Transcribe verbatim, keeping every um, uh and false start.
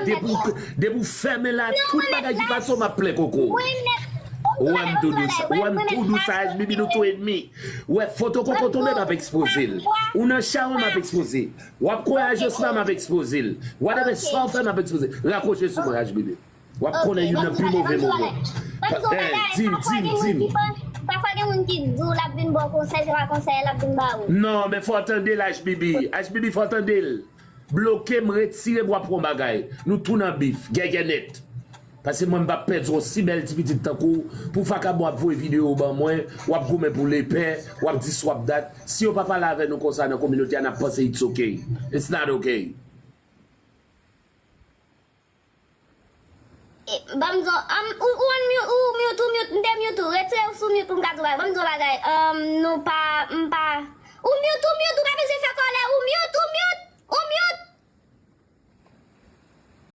Depi w, depi w fèmen la, tout bagay ki pase w, m ap plen koko. Ou wè m tou dous, ou wè m tou dous a H B B, nou tou enmi. Ou wè foto koko tonbe, m ap ekspoze l. Ou nan chawa, m ap ekspoze. W ap kwè a Josna, m ap ekspoze l. Whatever sa w fè, m ap ekspoze. Rakwoche sou mwen, H B B. W ap konnen youn nan pi move moman. Eh, di m, di m, di m. Pafwa gen moun ki di w l ap vin ba w konsèy, se pa konsèy l ap vin ba ou. Non, men fò w tande l, H B B. H B B, fò w tande l. Bloke m, retire m, w ap pran bagay. Nou tou nan bif, gègè nèt. Paske mwen, m p ap pèdi yon si bèl ti pitit tankou w, pou vakabon ap voye videyo ban mwen, w ap goumen pou lepè, w ap di swap dat. Si yo pa pale avè nou konsa nan kominote a, n ap panse it's okay. It's not okay. Ban m di w, ou, ou, ou mute, ou mute, ou mute, m te mute ou, retire w sou mute pou m ka di w bagay. Ban m di w bagay, um, nou pa, m pa, ou mute, ou mute, ou pa bezwen fè kòlè, ou mute, ou mute.